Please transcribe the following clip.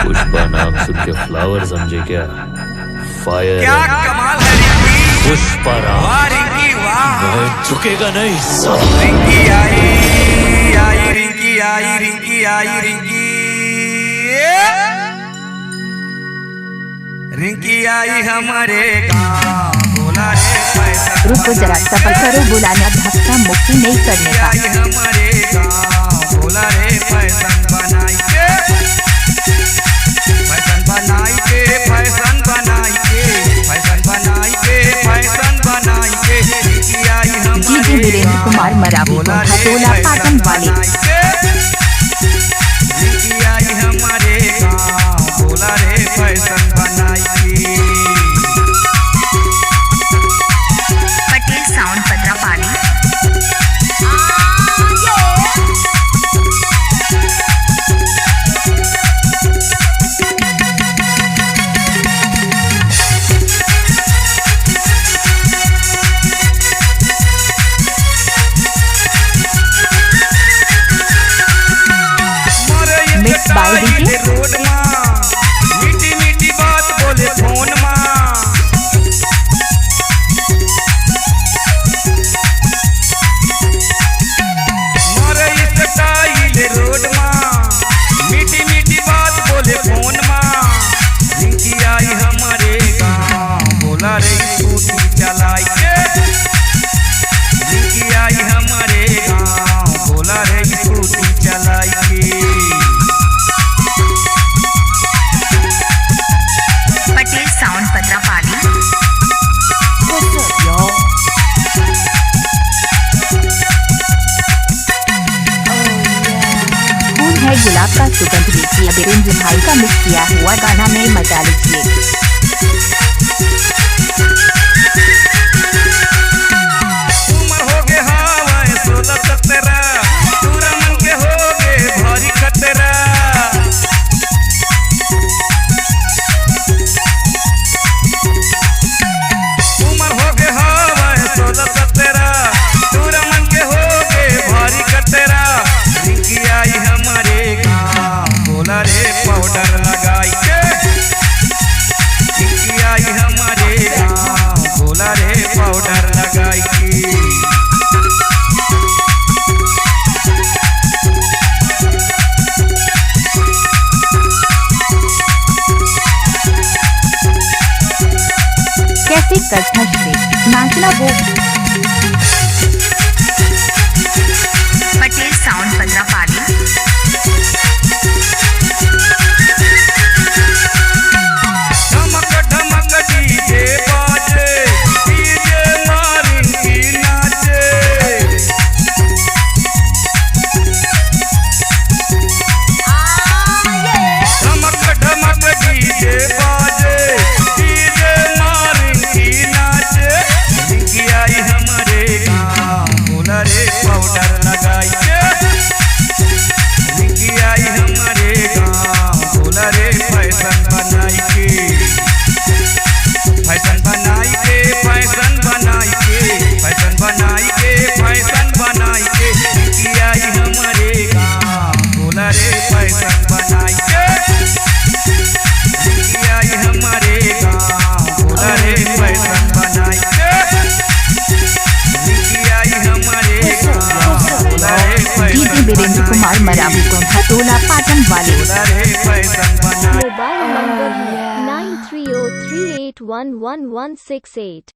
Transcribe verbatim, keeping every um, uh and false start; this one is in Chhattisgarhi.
पुष्पा नाम सुन के फ्लावर समझे क्या? फायर क्या है। कमाल है रिंकी। पुष्पा राम। वाह रिंकी वाह। झुकेगा नहीं साला। रिंकी आई, आई रिंकी, आई रिंकी, आई रिंकी। रिंकी आई हमारे गाँव, बोला रे फैशन रुको जरा, बनाई सफर के। करो, बोला ना, धक्का मुक्की नहीं करने का। आई हमारे गाँव, बोला रे फैशन बनाई के। फैशन बनाई के, फैशन बनाई के, फैशन बनाई के, फैशन बनाई के। रिंकी आई हमारे जी जी, वीरेंद्र गाँव, कुमार मरावी बोला को रे हटोला फैशन पाटन वाले। बनाई के। रिंकी आई हमारे गाँव, बोला रे फैशन बनाई के। Patel sound Patrapali. Mixed by D J। Road मा मीठी मीठी बात बोले फोन मा। मारे स्टाइल रोड मा मीठी मीठी बात बोले फोन मा। रिंकी आई हमारे गाँव, बोला रे स्कूटी चलाई के। रिंकी आई हमारे गाँव, बोला रे स्कूटी चलाई के। पटेल साउंड पत्रापाली। फूल है गुलाब का सुगंध, देखिए वीरेंद्र भाई का मिक्स किया हुआ गाना में मजा लीजिए। उमर हो गे हावय सोलह सतरा, टूरा मन के हो गे भारी खतरा। उमर हो गे हावय सोलह सतरा, टूरा मन के हो गे भारी खतरा। रिंकी आई हमारे गाँव, बोला रे पाउडर लगाई के। रिंकी आई हमारे गाँव, बोला रे पाउडर लगाई के। कैसे कथक से नाचना वो। पटेल साउंड पत्रापाली। ढमक ढमक डीजे बाजे, डीजे मारिन की नाचे। ढमक ढमक डीजे बाजे, डीजे मारिन की नाचे। रिंकी आई हमारे गाँव, बोला रे पाउडर लगाई के। रिंकी आई हमारे गाँव, बोला रे फैशन बनाई के। फैशन बनाई के, फैशन बनाई के, फैशन बनाई के, फैशन बनाई के। रिंकी आई हमारे गाँव, बोला रे फैशन बनाई के। रिंकी आई हमारे गाँव, बोला रे फैशन बनाई के। रिंकी आई हमारे गाँव, बोला रे फैशन डीजे वीरेंद्र कुमार बनाई के। मरावी को हटोला पाटन वाले। बोला रे फैशन बनाई। Mobile number nine three oh three eight one one one six eight।